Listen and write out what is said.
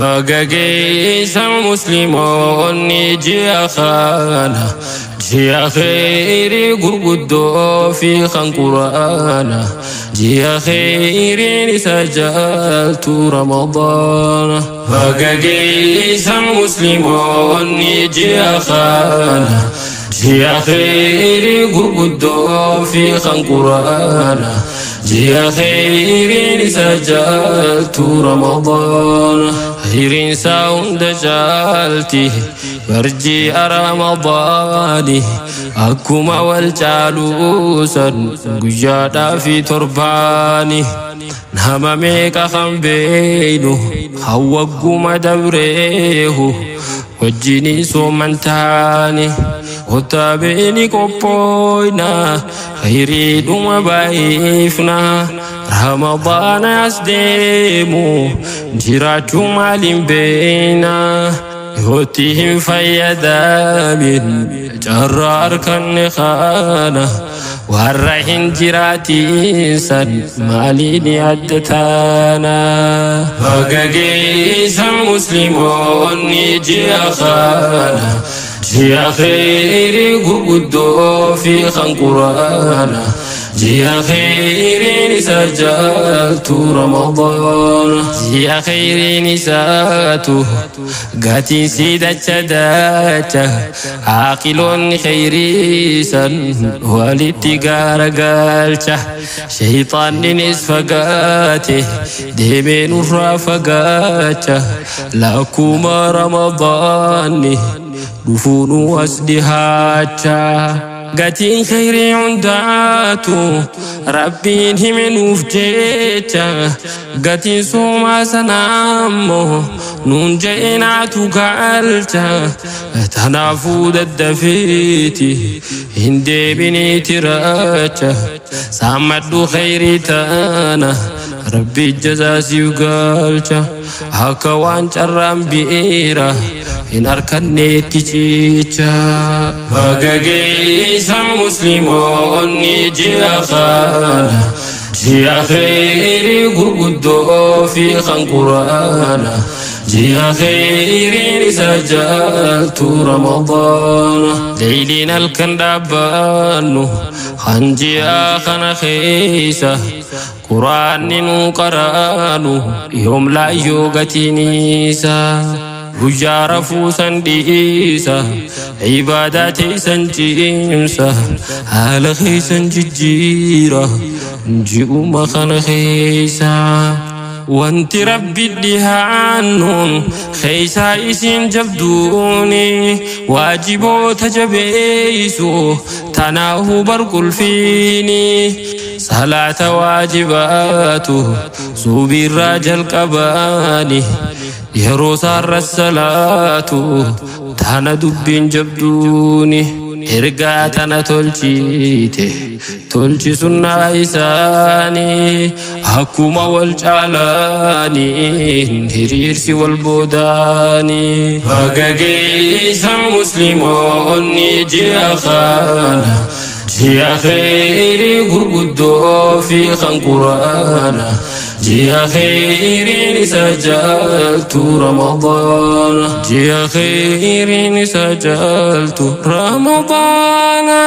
Baga geessan musliimoonni ji'a kana, ji'a kheyrii gurguddoo fi kan Quraana, ji'a kheyriin isa jaaltu Ramadaana. Baga geessan musliimoonni ji'a kana, ji'a kheyrii gurguddoo fi kan Quraana, ji'a kheyriin isa jaaltu Ramadaana. Kheyriin isaa hunda caalti barji'a Ramadaani, akkuma wal caaluusan guyyaadhaa fi torbaani. Nama meeqa kan beeynu hawwagguma dabreehu wajjini sooman taani? Kottaa beeni qophooyna, kheyriidhuma baay'ifna. Ramadaana as deemu jiraachuu maaliin beeyna? Yootti hin fayyadamin carraa harkanne kana, warra hin jiraatin san maaliin adda taana? Baga geessan musliimoonni ji'a kana, ji'a kheyrii gurguddoo fi kan Quraana, ji'a kheyriin isa jaaltu Ramadaana. Ji'a kheyriin isaatu gatiin si dacha dacha, aaqiloonni kheyriisan walitti gaaragalcha. Shayxaanninis fagaate deemee nurraa fagaacha, lakkuma Ramadaanni dhufuunu as dhihaacha. Gatiin kheyrii hundaatu Rabbiin hime nuuf jecha, gatiin soomaa sanaa ammoo nuun je'inaatu galcha. Tanaafuu daddafeeti hin deebiniiti racha, saammadhu kheyrii tana, Rabbi jazaasiif galcha. Akka waan carraan biira hin harkanneetti cicha. Baga geessan musliimoonni ji'a kana, ji'a kheyrii gurguddoo fi kan Quraana, ji'a kheyriin isa jaaltu Ramadaana. Leeyliin halkan dhaabbannu kan ji'a kana keessa Quraanni nuu qaraanu yoom laayyoo gatiinisa? Guyyaa rafuu san dhiisa, ibaadaa teessan cimsa, haala keessan jijjiira ji'uma kana keessa. Wanti Rabbi dhihaannuun keessaa isin jabduuni waajiboota jabeeysu tanaahu barqulfiini. Salaata waajibaatu suubiirraa jalqabaani, yeroo saarra salaatu tana dubbiin jabduuni. Ergaa tana tolchite tolchi sunnaa isaanii, akkuma wal caalaanii hiriirsi wal boodaanii. Baga geessan musliimoonni ji'a kana, ji'a kheyrii gurguddoo fi kan Quraana, ji'a kheyriin isa jaaltu Ramadaana. Ji'a kheyriin isa jaaltu Ramadaana.